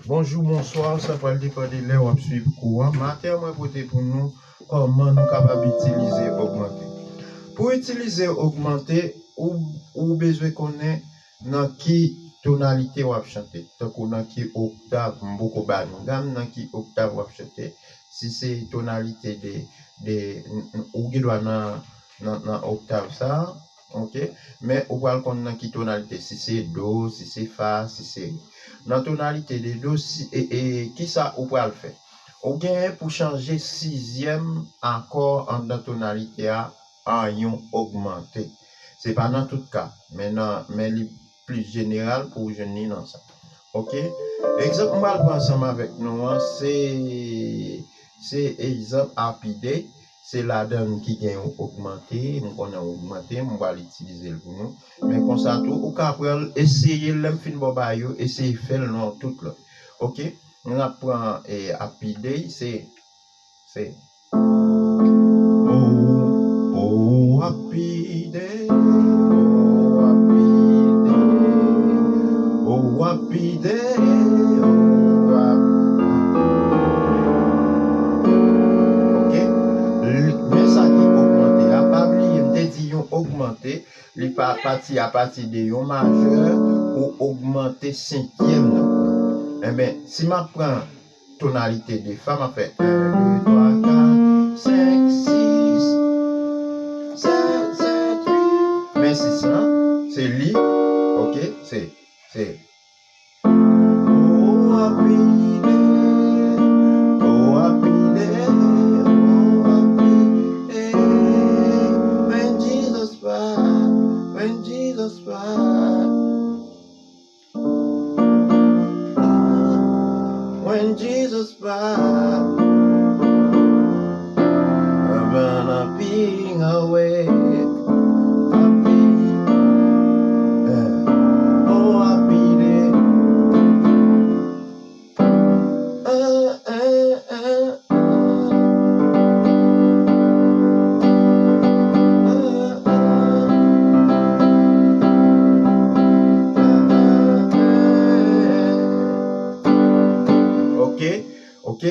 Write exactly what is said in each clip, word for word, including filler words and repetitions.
Bonjou, bonswa, sa pral depann de lè w ap swiv kou an. Maten an, mwen pote pou nou kòman nou kapab itilize ogmante. Pou itilize ogmante, ou, ou bezwen konnen nan ki tonalite w ap chante. Tankou nan ki oktav, m poko ba nou gam, nan ki oktav w ap chante. Si se tonalite de, de, n- n- ou gen dwa nan, nan, nan oktav sa, ok? Men ou pral konn nan ki tonalite, si se do, si se fa, si se re. Nan tonalite de do, si, e, e, kisa ou pral fè? Ou genyen pou chanje sizyèm akò anndan tonalite a an yon ogmante. Se pa nan tout ka, men nan, men li plis jeneral pou w jwenn li nan sa. Ok? Egzanp m pral pran ansanm avèk nou an, se, se egzanp Happy Day. Se ladan l ki gen yon ogmante, m konnen yon ogmante, m pral itilize l pou nou. Men konsa tou, ou ka pran l, eseye l, lè m fin ba w ba yo, eseye fè l nan yon tout lòt. Ok? Nou ap pran eh, Happy Day, se, se. Oh, oh, happy day, oh, happy day, oh, happy day, oh, happy. Ok? L- Men sa ki ogmante a, pa bliye, m te di yon ogmante, li pa pati apati de yon majè pou ogmante senkyèm nòt lan. Enben, si m ap pran tonalite de fa, m ap fè en, de, twa, kat, senk, sis, sèt, sèt, uit. Men sis lan, se li, ok, se, se. Oh, happy day, oh, happy day, oh, happy day, when Jesus ride, when Jesus ride. When Jesus ride, I'm gonna be away. Happy, yeah. Oh, happy day. Uh, uh, uh, uh. Ok, ok.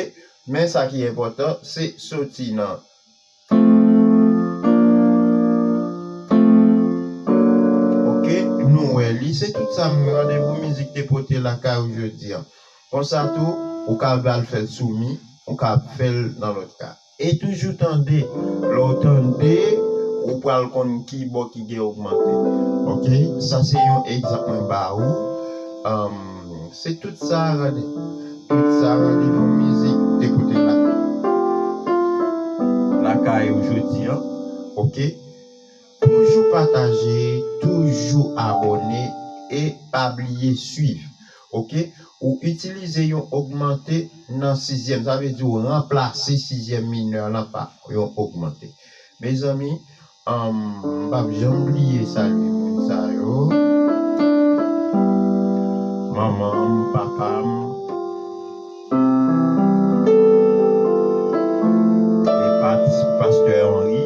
Men sa ki enpòtan, se soti nan. Ok, nou wè li. Se tout sa m randevou mizik te pote lakay ou jodi an. Konsa tou, ou ka al fè l sou mi, ou ka fè l nan lòt ka. E toujou tande, lè w tande, ou pral konn ki bò ki gen ogmante. Ok, sa se yon egzanp mwen ba ou. Um, se tout sa rande, tout sa randevou mizik te pote la. Lakay ou jodi an, ok? Toujou pataje, toujou abòne e pa bliye swiv. Ok? Ou itilize yon ogmante nan sizyèm. Sa vle di ou ranplase sizyèm minè lan pa yon ogmante. Mezanmi, um, m p ap janm bliye salye moun sa yo. Manman m, papa m, e pastè Henry,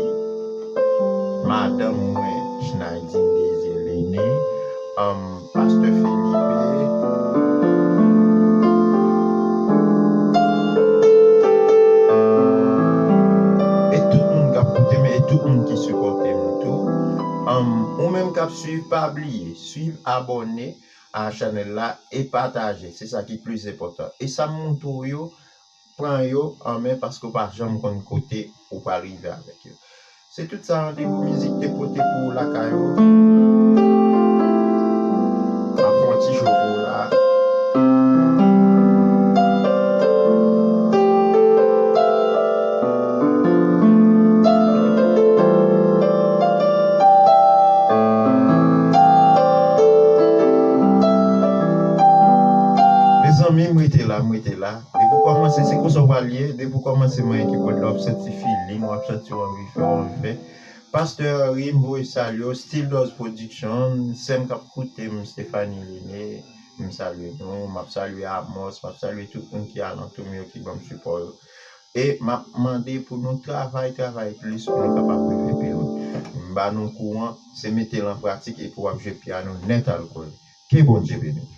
madanm mwen, Schneidine Désiré Lené, um, pastè Felipe, e tout moun k ap koute m, e tout moun ki sipòte m tou. Um, ou menm k ap swiv, pa bliye, swiv, abòne a chanèl la e pataje. Se sa ki plis enpòtan. E sa m montre w yo, pran yo an men paske w pa janm konn kote ou pral rive avèk yo. Se tout sa randevou mizik te pote pou ou lakay ou. M ap fè yon ti cho pou ou la. Mezanmi, m rete la, m rete la. Depi w kòmanse, se konsa w pral ye. Depi w kòmanse, mwen ki pot la, w ap santi feeling, w ap santi w anvi fè, w anvi fè. Pastè Henry, m voye salye w, Still Doz Production, sè m k ap koute m, Stéphanie Lené, m salye nou, m ap salye Amos, m ap salye tout moun ki alantou m yo, ki ban m sipò yo. E m ap mande pou nou travay, travay plis pou nou kapab rive pi lwen. M ba nou kou an, se mete l an pratik epi w ap jwe pyano nèt alkòl. Ke Bondye beni w.